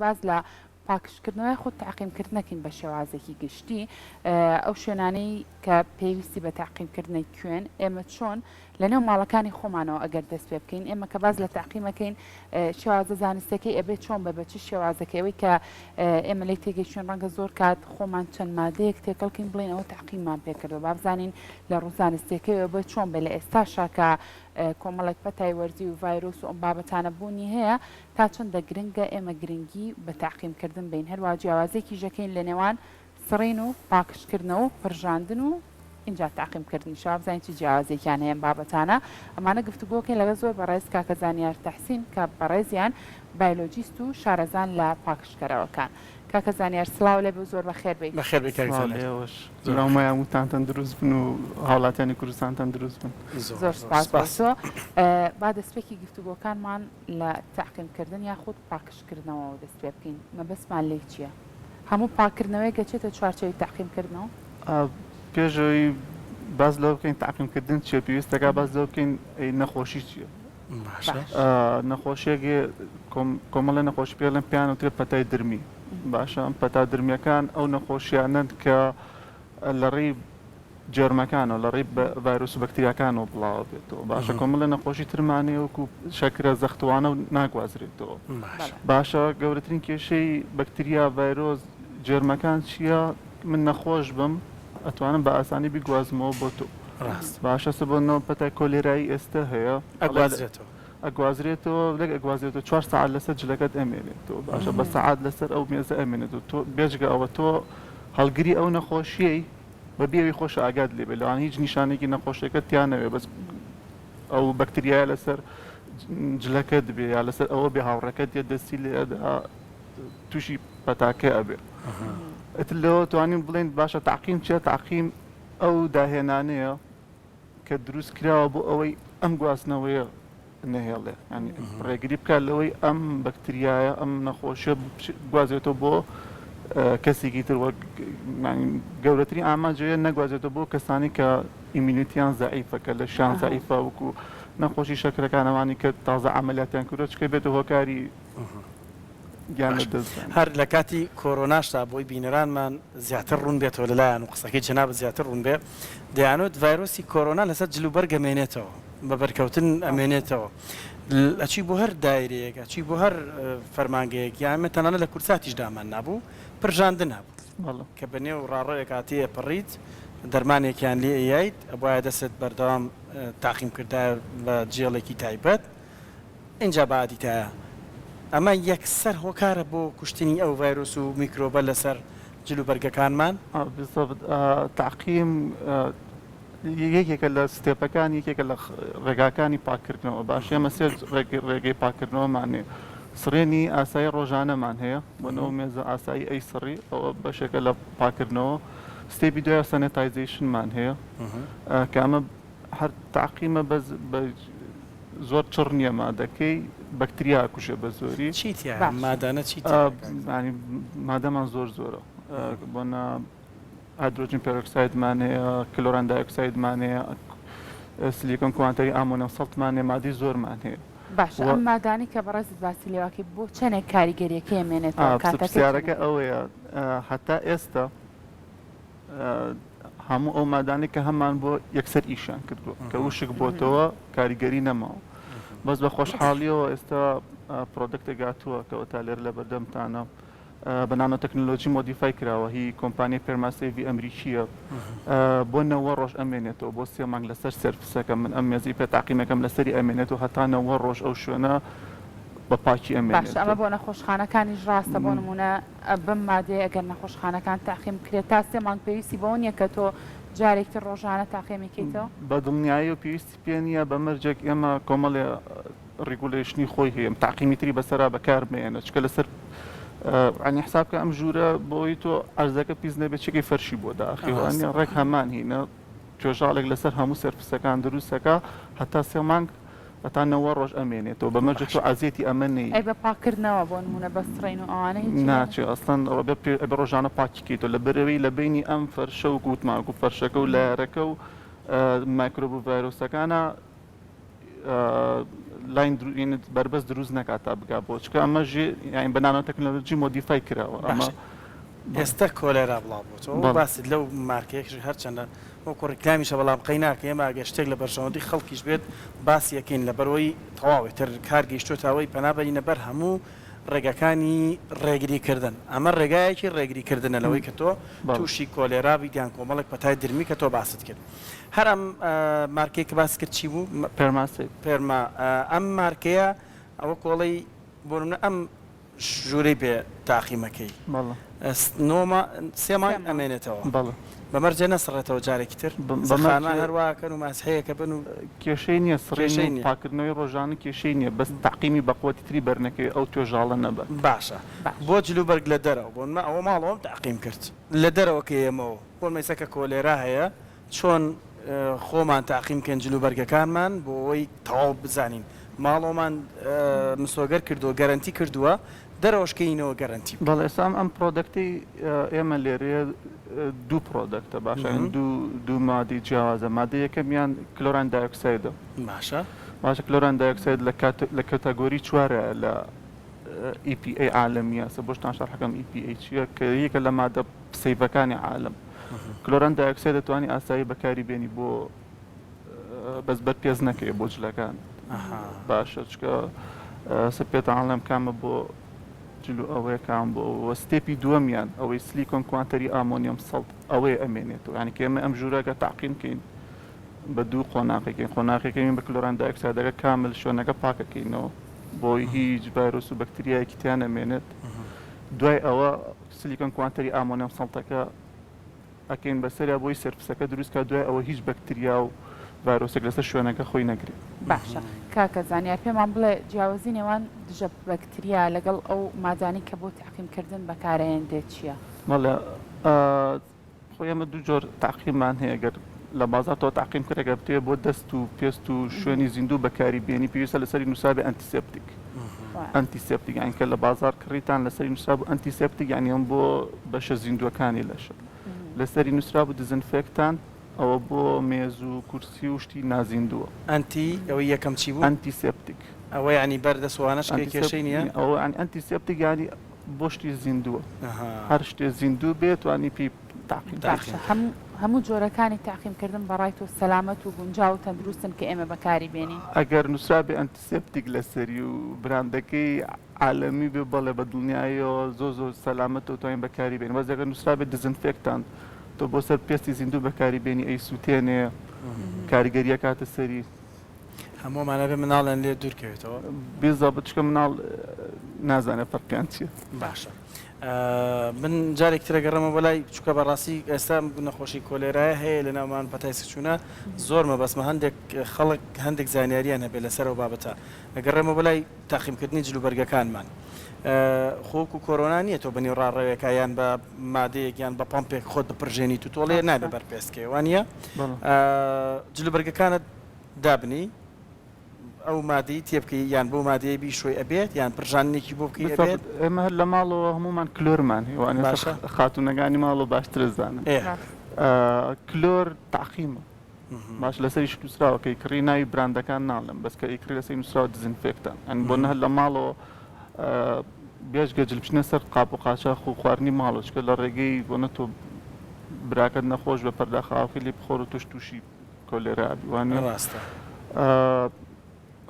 باس لە پاکژکردنەوە یاخود تەعقیمکردنەکەین بە شێوازێکی گشتی ئەو شوێنانەی کە پێویستی بە تەعقیمکردنە کوێن، ئێمە چۆن لەنێو ماڵەکانی خۆمانەوە ئەگەر دەست پێ بکەین، ئێمە کە باس لە تەعقیمەکەین شێوازە زانستیەکەی ئەبێ چۆن بێ بە چ شێوازەکەی ئەوەی کە ئێمە لێی تێگەیشتوین ڕەنگە زۆر کات خۆمان چەند مادەیەک تێکەڵ کەین بڵێین ئەوە تەعقیممان پێ کردووە با بزانین لە ڕوو زانستیەکەیەوە بێ چۆن بێ لە ئێستاشا کە کۆمەڵێک پەتای وەرزی و ڤایرۆس و ئەم بابەتانە بوونی هەیە تا چەندە گرنگە ئێمە گرنگی بە تەعقیم کردن بەین هەروا جیاوازیەکیش ئەکەین لە نێوان سڕین و پاکژکردنەوە و پرژاندن و ئینجا تەعقیم کردنیش وابزانین چ جیاوازیەکیان هەیە ئەم بابەتانە ئەمانە گفتوگۆکەین لەگەڵ زۆر بەڕێز کاکە زانیار تەحسین کە بەڕێزیان بایلۆجیست و شارەزان لە پاکژکەرەوەکان کاکە زانیار سڵاو لێبێ و زۆر بەخێر بێیت. بەخێر بێی کاک سڵاو زانیار. لێوەش زۆر سڵاو بەخێر. مەیان تەندروست بن و هاوڵاتیانی کوردستان تەندروست بن. زۆر زۆر زۆر سپاس بۆ سپاس. تۆ. با دەستپێکی گفتوگۆکانمان لە تەعقیم کردن یاخود پاکژکردنەوەوە دەست پێ بکەین، مەبەستمان لێی چییە؟ هەموو پاککردنەوەیەک ئەچێتە چوارچێوەی تەعقیم کردنەوە؟ پێش ئەوەی باس لەوە بکەین تەعقیم کردن چییە، پێویست دەکات باس لەوە بکەین ئەی نەخۆشی چییە؟ باشە. نەخۆشیەک کۆمەڵێ نەخۆشی پێ ئەڵێن پێیان وترێ پەتای درمی. باشە ئەم پەتا درمیەکان ئەو نەخۆشیانەن کە لە ڕێی جێرمەکانەوە لە ڕێی ڤایرۆس و بەکتریاکانەوە بڵاوە بێتەوە باشە کۆمەڵێ نەخۆشی ترمان هەیە وەکو شەکرە زەختوانە و ناگوازرێتەوە باشە گەورەترین کێشەی بەکتریا ڤایرۆس جێرمەکان چییە من نەخۆش بم ئەتوانم بە ئاسانی بیگوازمەوە بۆ تۆ ڕاست باشە سە بۆ نەوە پەتای کۆلێرایی ئێستا هەیە ئەگوازرێتەوە ئەگوازرێتەوە لەک ئەگوازرێتەوە چوار سەعات لەسەر جلەکەت ئەمێنێتەوە باشە بە سەعات لەسەر ئەو مێزە ئەمێنێتەوە تۆ بێجگە ئەوە تۆ هەڵگری ئەو نەخۆشیەی بە بێ ئەوەی خۆش ئاگات لێ بێ لەوانە هیچ نیشانێکی نەخۆشیەکەت تیا نەبێ بەس ئەو بەکتریایە لەسەر جلەکەت بێ یا لەسەر ئەوە بێ هاوڕێکەت دێت دەستی لێ ئەدا تووشی پەتاکە ئەبێ ئیتر لەوە توانین بڵێین باشە تەعقیم چیە تەعقیم ئەو داهێنانەیە کە دروست کراوە بۆ ئەوەی ئەم گواستنەوەیە نەهێڵێ یانی ڕێگری بکات لەوەی ئەم بەکتریایە ئەم نەخۆشیە بگوازێتەوە بۆ کەسێکی تر وەک گەورەترین ئامانجەیە نەگوازێتەوە بۆ کەسانی کە immunity یان زەعیفە کە لەشیان زەعیفە وەکو نەخۆشی شەکرەکان ئەوانی کە تازە عەمەلیاتیان کردووە چکە بێتە هۆکاری گیان لەدەستدان. هەر لە کاتی کۆرۆناشدا بۆی بینەرانمان زیاتر ڕوون بێتەوە لەلایان و قسەکەی جەنابت زیاتر ڕوون بێ دەیانوت ڤایرۆسی کۆرۆنا لەسەر جل و بەرگ ئەمێنێتەوە بە بەرکەوتن ئەمێنێتەوە ئەچی بۆ هەر دایرەیەک ئەچی بۆ هەر فەرمانگەیەک یان ئێمە تەنانەت لە کوردساتیش دامان نابوو پرژاندن هەبوو کە بە نێو ڕاڕەوێکا تێئەپەڕیت دەرمانێکیان لێ ئەیایت ئەبوایە دەستت بەردەوام تاقیم کردایە بە جێڵێکی تایبەت ئینجا با ئەدیتایە ئەمە یەکسەر هۆکارە بۆ کوشتنی ئەو ڤایرۆس و میکرۆبە لەسەر جل و بەرگەکانمان؟ بالضبط تەعقیم یەکێکە لە step ەکان یەکێکە لە ڕێگاکانی پاککردنەوە باشە ئێمە سێ ڕێگەی پاککردنەوەمان هەیە سڕێنی ئاسایی ڕۆژانەمان هەیە بۆ نەوە مێزە ئاسایی ئەی سڕی ئەوە بەشێکە لە پاکردنەوە step ی دوای sanitization مان هەیە کە ئەمە هەر تەعقیمە بەس بە زۆر چڕ نییە مادەکەی بەکتریا ئەکوژێ بە زۆری. چی تیایە ئەم مادانە چی تیایە کاک زانیا؟ یانی مادەمان زۆر زۆرە بۆنە hydrogen peroxide مان هەیە chlorine dioxide مان هەیە silicon quaternary ammonium salt مان هەیە مادەی زۆرمان هەیە. باشە ئەم مادانەی کە بەڕێزت باسی لێوەکەی بۆ چەنێک کاریگەریەکەی ئەمێنێتەوە کاتەکەی چەنێکە؟ پرسیارەکە ئەوەیە هەتا ئێستا هەموو ئەو مادانەی کە هەمان بۆ یەکسەر ئیشیان کردووە کە وشک بۆتەوە کاریگەری نەماوە بەس بە خۆشحاڵیەوە ئێستا product ێک هاتووە کە ئەوەتا لێرە لە بەردەمتانە بە nanotechnology modify کراوە هی کۆمپانیای PermaSave ی ئەمریکیە بۆ نەوە ڕۆژ ئەمێنێتەوە بۆ سێ مانگ لەسەر surface ەکە من ئەم مێزی پێ تاقیمەکەم لەسەری ئەمێنێتەوە هەتا نەوە ڕۆژ ئەو شوێنە بە پاکی باشە ئەمە ئەمێنێتەوە. بۆ نەخۆشخانەکانیش ڕاستە بۆ نموونە بەم مادەیە ئەگەر نەخۆشخانەکان تەعقیم بکرێت تا سێ مانگ پێویستی بەوە نیە کە تۆ جارێکی تر ڕۆژانە تەعقیمی کەیتەوە؟ بە دڵنیاییەوە پێویستی پێ نیە بە مەرجێک ئێمە کۆمەڵێ regulation ی خۆی هەیە تەعقیمی تری بەسەرا بەکار مەیەنە چونکە لەسەر یانی حساب کە ئەم ژوورە بۆی تۆ عەرزەکە پیس نەبێت چێکی فەرشی بۆ داخی ڕاستە. ڕێک هەمان هینە توێژاڵێک لەسەر هەموو surface ەکان دروستەکە هەتا سێ مانگ هەتا 90 ڕۆژ ئەمێنێتەوە بە مەرجێک تۆ باشە. ئەزیەتی ئەمە نەیی. ئەی بە پاککردنەوە بۆ نموونە بە سڕین و ئەوانە هیچی لێ ناچێ ئەسڵەن ئەبێ پێ ئەبێ ڕۆژانە پاکی کەیتەوە لەبەرئەوەی لە بەینی ئەم فەرشە وەکو وتمان وەکو فەرشەکە و layer ەکە و مایکرۆب و ڤایرۆسەکانە. line بەربەست دروست نەکات تا بگا بۆ چکە ئەمە ژێ یانی بە نانۆ تەکنەلۆجی modify کراوە ئەمە. باشە ئێستا کۆلێرا بڵاو بۆتەوە و بەڵێ. باست لەو مارکەیە کرد هەرچەندە وەکو ڕیکلامیشە بەڵام قەی ناکە ئێمە ئەگەر شتێک لە بەرژەوەندی خەڵکیش بێت باسی ئەکەین لەبەرئەوەی تەواو ئیتر کار گەیشتۆتە ئەوەی پەنا بەرینە بەر هەموو ڕێگاکانی ڕێگری کردن ئەمە ڕێگایەکی ڕێگری کردنە لەوەی کە تۆ بەڵێ. توشی کۆلێرا بیت یان کۆمەڵێک پەتای درمی کە تۆ باست کرد هەر ئەم مارکەی کە باست کرد چی بوو؟ پێرماسیف. پێرما ئەم مارکەیە ئەوە کۆڵەی بۆ نمونە ئەم ژوورەی بێ تاقیمەکەی بەڵێ. نۆ ما سێ سێ مانگ مانگ. ئەمێنێتەوە بەڵێ. بە مەرجێ نەسڕێتەوە جارێکی تر بە ئێستا خانمان مەرجێ هەر وا ئەکەن و ماسحەیەکە بن و کێشەی نییە سڕین کێشەی و نییە. پاکردنەوەی ڕۆژانە کێشەی نییە بەس تەعقیمی بەقوەتی تری بەرنەکەوێ ئەو توێژاڵە نەبات. باشە باش. بۆ جلوبەرگ لە دەرەوە بۆ نمونە ئەوە ماڵەوەم تەعقیم کرد لە دەرەوە کە یەمەوە بۆ نمونە ئێستا کە کۆلێرا هەیە چۆن خۆمان تاقیم کەین جل و بەرگەکانمان بۆ ئەوەی تەواو بزانین ماڵەوەمان مسۆگەر کردووە گەرەنتی کردووە دەرەوەش کەینەوە گەرەنتی بکەین. بەڵێ ئێستا ئەم product ەی ئێمە لێرەیە دوو product ە باشە دوو دوو مادەی جیاوازە مادەی یەکەمیان chlorine dioxide ە باشە باشە chlorine dioxide لە کات لە category چوارە لە EPA عالەمیە سە بۆشتان شەرحەکەم EPA چییە کە یەکە لە مادە safe ەکانی عالەم chlorine dioxide دەتوانی ئاسایی بەکاری بێنی بۆ بەس بەر پێست نەکەوێ بۆ جلەکان باشە چکە سە پێتان ئەڵێم کامە بۆ جل و ئەوەیە کام بۆ ئەوە step ی دووەمیان ئەوەی silicon quaternary ammonium salt ئەوەیە ئەمێنێتەوە یعنی کە ئێمە ئەم ژوورەکە تاقیم کەین بە دوو قۆناغێکین قۆناغێکەکەین بە chlorine dioxide ەکە کامل شوێنەکە پاکەکەینەوە بۆی هیچ ڤایرۆس و بەکتریایەکی تیا نەمێنێت دوای ئەوە silicon quaternary ammonium salt ەکە ئەکەین بەسەریا بۆی surface ەکە دروست کا دوای ئەوە هیچ بەکتریا و ڤایرۆسێک لەسەر شوێنەکە خۆی نەگرێ. باشە کاکە زانیار پێمان بڵێ جیاوازی نێوان دژە بەکتریا لەگەڵ ئەو مادانەی کە بۆ تەعقیم کردن بەکارئەیەنرێت چیە؟ بەڵێ خۆ ئێمە دوو جۆر تەعقیممان هەیە گەر لە بازاڕ تۆ تەعقیم کرد ئەگەر بتەوێت بۆ دەست و پێست و شوێنی زیندوو بەکاری بێنی پێویستە لەسەری نووسرابێ antiseptic antiseptic یانی کە لە بازاڕ کڕیتان لەسەری نووسرابوو antiseptic یانی ئەم بۆ بەشە زیندووەکانی لەشە لەسەری نووسرابوو disinfectant ئەوە بۆ مێز و کورسی و شتی نازیندووە. anti ئەوەی یەکەم چی بوو؟ antiseptic. ئەوە یانی بەر دەست وانەش کەی کێشەی نییە؟ ئەوە یانی antiseptic یانی بۆ شتی زیندووە هەر شتێ زیندوو بێت توانی پێی تاقیم باشە هەموو جۆرەکانی تاقیم کردن بەڕای تۆ سەلامەت و گونجاو و تەندروستن کە ئێمە بەکاری بێنین؟ ئەگەر نووسرابێ antiseptic لەسەری و براندەکەی عالەمی بێ بەڵێ بە دڵنیاییەوە زۆر زۆر سەلامەتە و توانین بەکاری بێنین بەس ئەگەر نووسرابێ disinfectant تۆ بۆ سەر پێستی زیندوو بەکاری بێنی ئەیسووتێنێ کاریگەری ئەکاتە سەری. هەموومان ئەبێ مناڵیان لێ دوور کەوێتەوە. بیزەبت چونکە مناڵ نازانێ فەرقیان چیە. باشە من جارێکی تر ئەگەڕێمەوە بۆ لای چونکە بەڕاستی ئێستا نەخۆشی کۆلێرایە هەیە لە ناومان پەتای سکچوونە زۆر مەبەستمە هەندێک خەڵک هەندێک زانیاریان هەبێت لەسەر ئەو بابەتە ئەگەڕێمەوە بۆ لای تاقیمکردنی جلوبەرگەکانمان خۆ وەکو کۆرۆنا نییە تۆ بەنێو ڕاڕەوێکا یان بە مادەیەک یان بە پەمپێک خۆت بپرژێنیت و تۆڵێ نابێ بەر پێستکەی وانییە جلوبەرگەکانت دابنێی ئەو مادەی تێبکەی یان بەو مادەیە بیشۆی ئەبێت یان پرژاننێکی بۆ بکەی ئەبێت؟ بالضبط ئێمە هەر لە ماڵەوە هەموومان کلۆرمان هەیە وانە باشە. خاتوونەکانی ماڵەوە باشتر ئەزانن ئێ. کلۆر تەعقیمە باش لەسەریش نووسراوە کە ئیکڕی ناوی براندەکان ناڵێم بەس کە ئیکڕی لەسەری نووسراوە disinfectant یانی بۆ نە هەر لە ماڵەوە بێجگە جل بچنە سەر قاپ و قاچاخ و خواردنی ماڵەوە چونکە لە ڕێگەی بۆ نە تۆ براکەت نەخۆش بە پەرداخاوەکەی لێ بخۆر و تۆش تووشی کۆلێرا ئەبی وانیە؟ ڕاستە.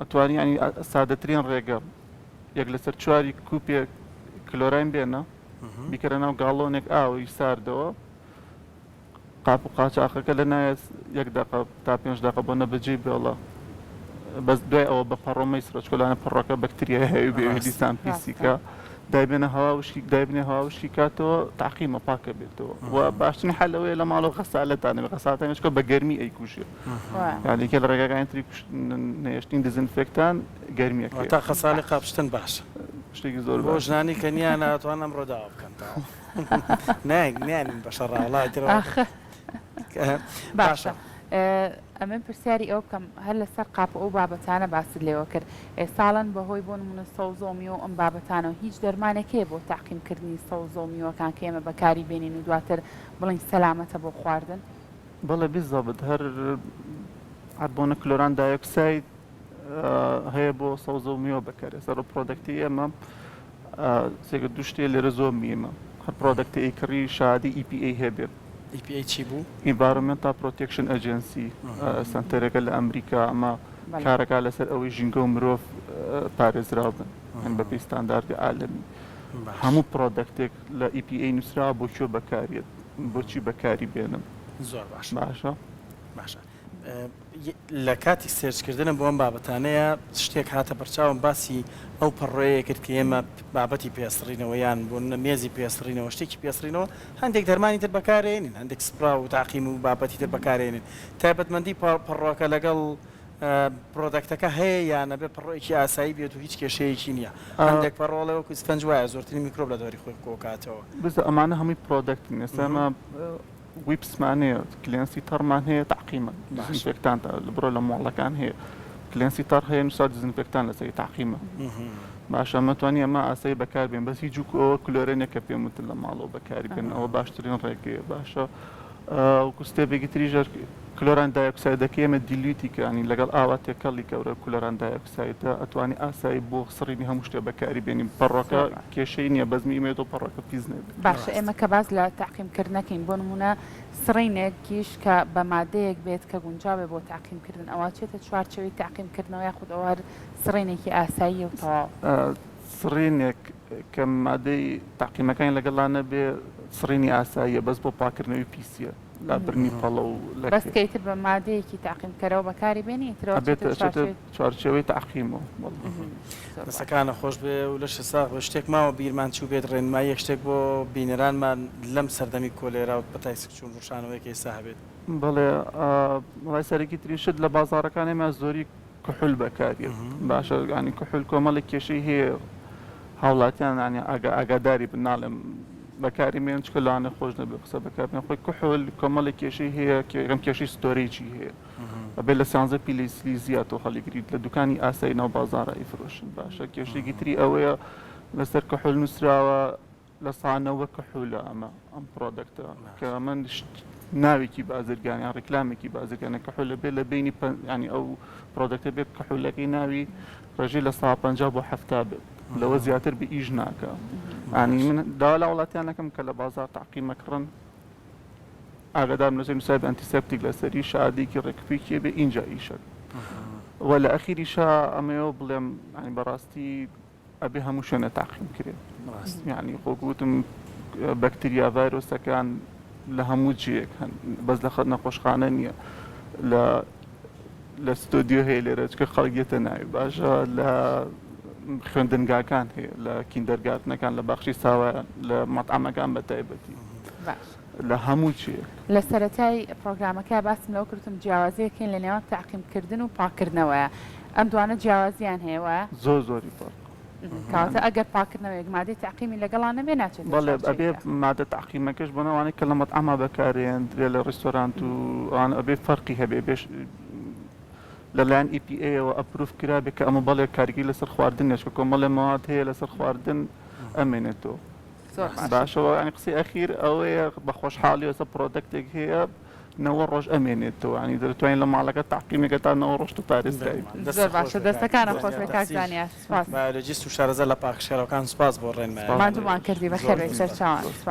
ئەتوانی یانی سادەترین ڕێگە یەک لەسەر چواری کوپێک chlorine بێنە بیکەرە ناو گاڵۆنێک ئاوی ساردەوە قاپ و قاچاخەکە لە نایە یەک دەقە تا پێنج دەقە بۆ نەبەجێی بێڵە بەس دوای ئەوە بە پەڕۆ مەیسڕە چونکە لەوانەیە پەڕۆکە بەکتریای هەیە و بێ ڕاستە. دیسان پیسی ڕاستە. کە دایبێنە هەوا وشکی دایبنێ هەوا وشکی کاتەوە تەعقیمە پاکە بێتەوە و باشترین حەل ئەوەیە لە ماڵەوە غەسالەتان هەبێ غەسالەتان چونکە بە گەرمی ئەیکوژێ وایە. یانی یەکێ لە ڕێگاکانی تری کوشت نەهێشتنی disinfectant گەرمیەکەیە. واتا غەسالەی قاپشتن باشە. شتێکی زۆر بۆ باشە. ژنانی کە نییانە ئەتوانن ئەمڕۆ داوا بکەن تەواو. نایەن نیانین بە شەڕا وەڵا ئیتر ئەوە ئاخ. باشە. باشە ئەمن پرسیاری ئەوە بکەم هەر لەسەر قاپ و ئەو بابەتانە باست لێوە کرد ئێ ساڵەن بەهۆی بۆ نمونە سەوزە و میوە و ئەم بابەتانەوە هیچ دەرمانێک هەیە بۆ تەعقیم کردنی سەوزە و میوەکان کە ئێمە بەکاری بێنین و دواتر بڵێین سەلامەتە بۆ خواردن؟ بەڵێ بیزەبت هەر هەر بۆنە chlorine dioxide. هەیە بۆ سەوزە و میوە بەکارێ سەر product ی ئێمە سێگە دوو شتێ لێرە زۆر مهمە هەر product ی ئەیکڕی شادی EPA هەبێ. EPA چی بوو؟ Environmental Protection Agency سەنتەرێکە لە ئەمریکا ئەمە کارەکا لەسەر ئەوەی ژینگە و مرۆڤ پارێزراو بن یان بەپێی ستانداردی عالەمی هەموو product ێک لە EPA نووسراوە بۆ کوێ بەکاریێت بۆچی بەکاری بێنم زۆر باشە باشە باشە لە کاتی search کردنم بۆ ئەم بابەتانەیە شتێک هاتە بەرچاوم باسی ئەو پەڕۆیە کرد کە ئێمە بابەتی پێسڕینەوە یان بۆ مێزی پێسڕینەوە شتێکی پێسڕینەوە هەندێک دەرمانی تر بەکارێنین هەندێک سپرا و تاقیم و بابەتی تر بەکارێنین تایبەتمەندی پەڕۆکە لەگەڵ product ەکە هەیە یان ئەبێ پەڕۆیەکی ئاسایی بێت و هیچ کێشەیەکی نییە هەندێک پەڕۆڵێ وەکو ئیسفەنج وایە زۆرترین میکرۆب لە دەوری خۆی کۆکاتەوە. بزە ئەمانە هەمووی product ن ئێستا ئێمە wipes مان هەیە cleanse ی تەڕمان هەیە تەعقیمە disinfectant بڕۆ لە مۆڵەکان هەیە cleanse ی تەڕ هەیە نووسا disinfectant لەسەری تەعقیمە باشە ئەمە توانی ئەمە ئاسایی بەکاربێن بەس هیچ وەکو ئەوە کلۆرێنێک کە پێم وتن لە ماڵەوە بەکاری بێن ئەوە باشترین ڕێگەیە باشە وەکو step ێکی تریش chlorine dioxide ەکەی ئێمە dilute ی کە ینی لەگەڵ ئاوا تێکەڵی کەورە chlorine dioxide ە ئەتوانی ئاسایی بۆ سڕینی هەموو شتێ بەکاری بێنی پەڕۆکە کێشەی نییە بەس میمێت و پەڕۆکە پیس نەبێت. باشە ئێمە کە باس لە تەعقیم کردن ئەکەین بۆ نموونە سڕینێکیش کە بە مادەیەک بێت کە گونجاو بێ بۆ تەعقیم کردن ئەوە چێتە چوارچێوەی تەعقیم کردنەوە یاخود ئەوە هەر سڕینێکی ئاساییە و تەواو؟ سڕینێک کە مادەی تەعقیمەکانی لەگەڵا نەبێ سڕینی ئاساییە بەس بۆ پاکردنەوەی پیسیە لابردنی پەڵە و لەکەی. بەس کە ئیتر بە مادەیەکی تەعقیمکەرەوە بەکاری بێنی ئیتر ئەوە ئەبێتە چێتە ئەچێتە چوارچێوەی. چوارچێوەی تەعقیمەوە بەڵێ. زۆر باشە. دەستەکانت خۆش بێ و لەشت ساغ بێ شتێک ماوە بیرمان چووبێت ڕێنماییەک شتێک بۆ بینەرانمان لەم سەردەمی کۆلێرا و پەتای سکچوون ڕووشانەوەی کە ئێستا هەبێت؟ بەڵێ وەڵای سەرەکی ترین شت لە بازاڕەکان ئێمە زۆری کحول بەکاریێت باشە ینی کحول کۆمەڵێک کێشەی هەیە هاوڵاتیان ینی ئاگا ئاگاداری بن ناڵێم بەکاری مێن چکە لەوانە خۆش نەبێ قسە بەکاربێن خۆی کحول کۆمەڵێک کێشەی هەیە کێگەم کێشەی storage ی هەیە ئەبێ لە سیانزە پلەی سلیزیا تۆ هەڵیگریت لە دوکانی ئاسایی ناو بازاڕە ئیفرۆشن باشە کێشەیەکی تری ئەوەیە لەسەر کحول نووسراوە 90% کحولە ئەمە ئەم product ە کە ئەمە ناوێکی بازرگانی یان ڕیکلامێکی بازرگانە کحولە بێ لە بینی ینی ئەو product ە بێ کحولەکەی ناوی ڕێژەی 50% بۆ 70 بێت لەوە زیاتر بە ئیش ناکە ئەنی من داوا لە وڵاتیان نەکەم کە لە بازار تاقیمەکڕن ئاگادار لەسەر نووسراوی antiseptic لەسەری شادێکی ڕێکپێکیە بێ ئینجا ئیشە وە لە ئەخیریشا ئەمەوە بڵێم ینی بەڕاستی ئەبێ هەموو شوێنە تاقیم کرێ یعنی خۆ گوتم بەکتریا ڤایرۆسەکان لە هەموو جێیەک هەن بەس لە خەت نەخۆشخانە نییە لە لە ستۆدیۆ هەیە لێرە چکە خەڵک یەتە ناوی باشە لە خوێندنگاکان هەیە لە kindergarten ەکان لە باخچەی ساوایان لە مەتعەمەکان بە تایبەتی لە هەموو جێیەک. لە سەرەتای پڕۆگرامەکە باسم لەوە کرد وتم جیاوازیەک هەیە لە نێوان تەعقیم کردن و پاککردنەوەیە ئەم دوانە جیاوازیان هەیە وایە؟ زۆر زۆری فەرق. کەواتە ئەگەر پاککردنەوەیەک مادەی تەعقیمی لەگەڵا نەبێ ناچێتە بەڵێ ئەبێ چوارچێوەی تەعقیم. مادە تەعقیمەکەش بۆ ئەوانەی کە لە مەتعەما بەکارێندرێ لە ڕیستۆرانت و ئەوانە ئەبێ فەرقی هەبێ بێ لەلایەن EPA ەوە approve کرابێ کە ئەمە بەڵێ کاریگەری لەسەر خواردن نیە چونکە کۆمەڵێ مەواد هەیە لەسەر خواردن ئەمێنێتەوە. زۆر باشە. باشە ینی قسەی ئەخیر ئەوەیە بە خۆشحاڵی ئێستا product ێک هەیە 90 ڕۆژ ئەمێنێتەوە ینی دەتوانین لە ماڵەکە تاقیمێکە تا 90 ڕۆژ تو پارێزگاری زۆر باشە دەستەکانە خۆش بێ کاک زانیار سپاس. بایۆلۆجیست و شارەزا لە پاکژکەرەوەکان سوپاس بۆ ڕێنماییەکان. ماندوومان کردی بەخێربێی سەرچاوان سپاس.